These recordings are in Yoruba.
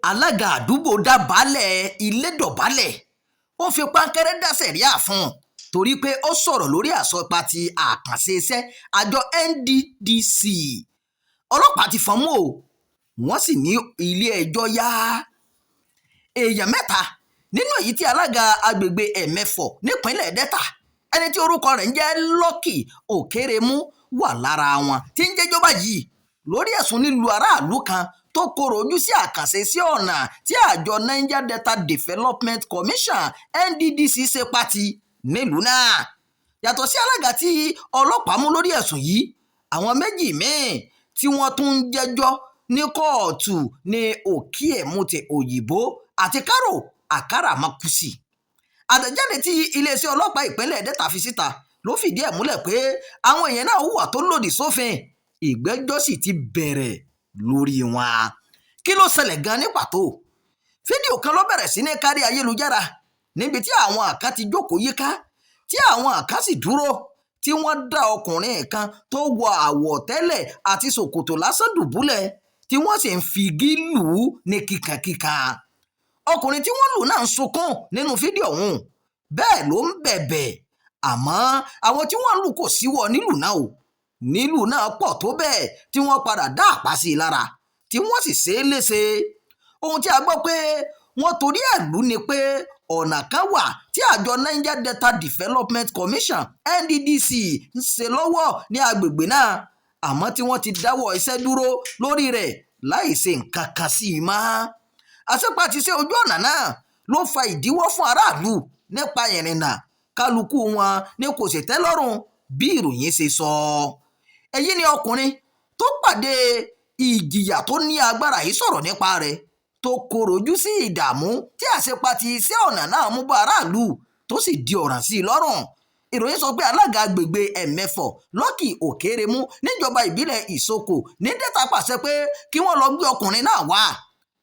Alága àdúgbò dá baálé ilé dọ̀bálẹ̀, ó fi páńkẹ́rẹ́ dá síríà fún un torí pé ó sọ̀rọ̀ lórí àsọpatì àkànṣe iṣẹ́ àjọ NDDC. Ọlọ́pàá ti fọ́n mú o, wọ́n sì ní ilé-ẹjọ́ yá. Èèyàn mẹ́ta nínú èyí tí alága àgbègbè Ẹ̀mẹ́fọ̀ nípínlẹ̀ Delta, ẹni tí orúkọ rẹ̀ ń jẹ́ Lucky Òkèrèmú, wà lára wọn tí ń jẹ́jọ́ báyìí lórí ẹ̀sùn lílu aráàlú kan tó kọ̀rọ̀ ojú sí àkànṣe sí ọ̀nà tí àjọ Niger Delta Development Commission, NDDC, ṣe pátì nílùú náà. Yàtọ̀ sí alága tí ọlọ́pàá mú lórí ẹ̀sùn yìí, àwọn méjì míín tí wọ́n tún ń jẹ́jọ́ ní kóòtù ní Òkìẹ̀mùtẹ̀ Òyìnbó àti Karo Akaramakusi. Àtẹ̀jáde tí iléeṣẹ́ ọlọ́pàá ìpínlẹ̀ Delta fi síta ló fìdí ẹ̀ múlẹ̀ pé àwọn èèyàn náà hùwà tó lòdì sófin, ìgbẹ́jọ́ sì ti bẹ̀rẹ̀ lórí wọn. Kí ló ṣẹlẹ̀ gan ní pàtó? Fídíò kan ló bẹ̀rẹ̀ sí ní kárí ayélujára níbi tí àwọn kan ti jókòó yíká, tí àwọn kan sì dúró, tí wọ́n dá ọkùnrin kan tó wọ àwọ̀tẹ́lẹ̀ àti ṣòkòtò lásán dùbúlẹ̀, tí wọ́n sì ń figi lù ú ní kíkankíkan. Ọkùnrin tí wọ́n lù náà ń sunkún nínú fídíò ọ̀hún, bẹ́ẹ̀ ló ń bẹ̀bẹ̀, àmọ́ àwọn tí wọ́n lù kò síwọ́ nílùú náà o. Nílùú náà pọ̀ tó bẹ́ẹ̀ tí wọ́n padà dá àpá sí i lára, tí wọ́n sì ṣe é léṣe. Ohun tí a gbọ́ pé wọ́n torí ẹ̀ lù ni pé ọ̀nà kan wà tí àjọ Niger Delta Development Commission, NDDC, ń ṣe lọ́wọ́ ní agbègbè náà, àmọ́ tí wọ́n ti dáwọ́ iṣẹ́ dúró lórí rẹ̀ láì ṣe nǹkan kan sí i mọ́. Àṣepatì ṣe ojú ọ̀nà náà ló fa ìdíwọ́ fún aráàlú nípa ìrìnnà. Kálukú wọn ni kò sì tẹ́ lọ́rùn bí ìròyìn ṣe sọ. Èyí ni ọkùnrin tó pàdé ìjìyà tó ní agbára yìí sọ̀rọ̀ nípa rẹ̀, tó kọ̀rọ̀ ojú sí ìdààmú tí àṣepatì iṣẹ́ ọ̀nà náà mú bá aráàlú, tó sì di ọ̀ràn sí i lọ́rùn. Ìròyìn sọ pé alága agbègbè Ẹ̀mẹ́fọ̀, Lucky Òkèrèmú, níjọba ìbílẹ̀ Ìsoko ní Delta, pàṣẹ pé kí wọ́n lọ gbé ọkùnrin náà wá.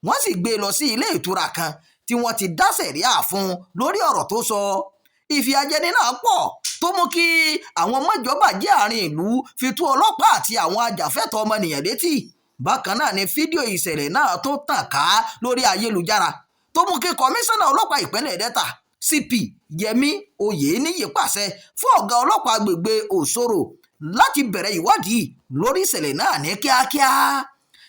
Wọ́n sì gbé e lọ sí ilé ìtura kan tí wọ́n ti dá sẹ̀ríà fún un lórí ọ̀rọ̀ tó sọ. Ìfìyàjẹni náà pọ̀ tó mú kí àwọn mọ́jọ́bàjẹ́ àárín ìlú fi tó ọlọ́pàá àti àwọn ajàfẹ́tọ̀ọ́ ọmọnìyàn létí. Bákan náà ni fídíò ìṣẹ̀lẹ̀ náà tó tàn ká lórí ayélujára tó mú kí kọmíṣánná ọlọ́pàá ìpínlẹ̀ Delta, CP Yẹmi Oyeniyi, pàṣẹ fún ọ̀gá ọlọ́pàá agbègbè Òṣòro láti bẹ̀rẹ̀ ìwádìí lórí ìṣẹ̀lẹ̀ náà ní kíákíá.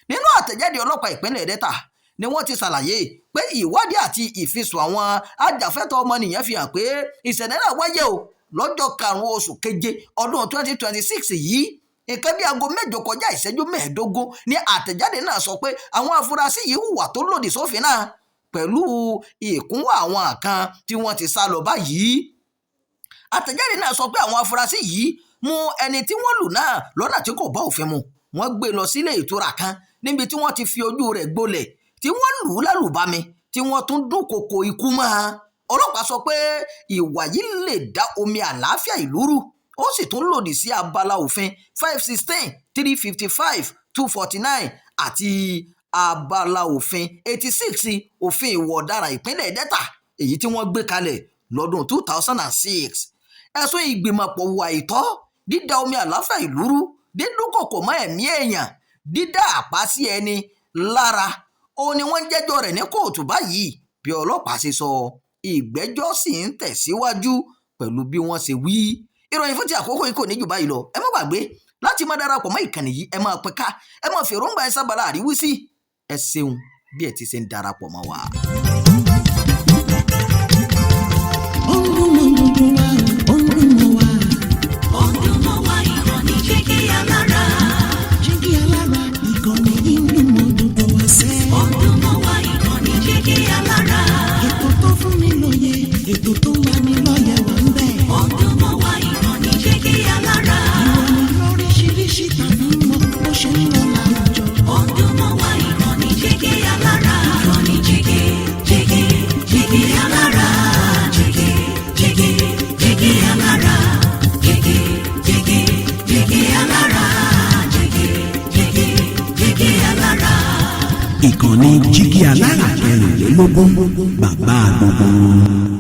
Nínú àtẹ̀jáde ọlọ́pàá ìpínlẹ̀ Delta ni wọ́n ti ṣàlàyé pé ìwádìí àti ìfisùn àwọn ajàfẹ́tọ̀ọ́ ọmọnìyàn fi hàn pé ìṣẹ̀lẹ̀ náà wáyé o lọ́jọ́ 5 oṣù keje ọdún 2026 yìí, nǹkan bí aago 8 kọjá ìṣẹ́jú 15 ní. Àtẹ̀jáde náà sọ pé àwọn afurasí yìí hùwà tó lòdì sófin náà pẹ̀lú ìkúnwọ́ àwọn kan tí wọ́n ti sá lọ báyìí. Àtẹ̀jáde náà sọ pé àwọn afurasí yìí mú ẹni tí wọ́n lù náà lọ́nà tí kò bá òfin mu. Wọ́n gbé e lọ sílé ìtura kan níbi tí wọ́n ti fi ojú rẹ̀ gbolẹ̀, tí wọ́n lù ú lálùbami, tí wọ́n tún dúnkokò ikú mọ́ ọn. Ọlọ́pàá sọ pé ìwà yìí lè dá omi àlàáfíà ìlú rú, ó sì tún lòdì sí abala òfin 516, 355, 249 àti abala òfin 86 òfin ìwà ọ̀daràn ìpínlẹ̀ Delta, èyí tí wọ́n gbé kalẹ̀ lọ́dún 2006. Ẹ̀sùn ìgbìmọ̀pọ̀ hùwà àìtọ́, dídá omi àlàáfíà ìlú rú, dídúnkokò mọ́ ẹ̀mí èèyàn, dídá àpá sí ẹni lára òun ni wọ́n ń jẹ́jọ́ rẹ̀ ní kóòtù báyìí. Bí ọlọ́pàá ṣe sọ, ìgbẹ́jọ́ sì ń tẹ̀síwájú pẹ̀lú bí wọ́n ṣe wí. Ìròyìn fún ti àkókò yìí kò ní jù báyìí lọ. Ẹ má gbàgbé láti máa darapọ̀ mọ́ ìkànnì yìí. Ẹ máa pín ká, ẹ máa fi èròǹgbà ẹ sábàlá àríwísí. Ẹ ṣeun bí ẹ ti ṣe ń darapọ̀ mọ́ wa. Ó ń dún mọ́ gbogbo wa, ó ń dún mọ́ wa. Ó ń dún mọ́ wa, ìkànnì Jígí Alára. Jígí Alára, ìkànnì yìí ń dún mọ́ gbogbo wa sẹ́. Ó ń dún mọ́ wa, ìkànnì Jígí Alára. Ètò tó fún ni lóye, ètò tó ń lani lọ́yẹ̀ wà ń bẹ̀. Ó ń dún mọ́ wa, ìkànnì Jígí Alára. Ìròyìn lóríṣiríṣi tàbí mọ bó ṣe ń lọ láwùjọ. Ó ń dún mọ́ wa, ìkànnì Jígí Alára. Ìkànnì Jígí, Jígí, Jígí Alára. Jígí, Jígí, Jígí Alára. Jígí, Jígí, Jígí Alára. Jígí, Jígí, Jígí Alára. Ìkànnì Jígí Alára 24, bàbá gbogbo wọn.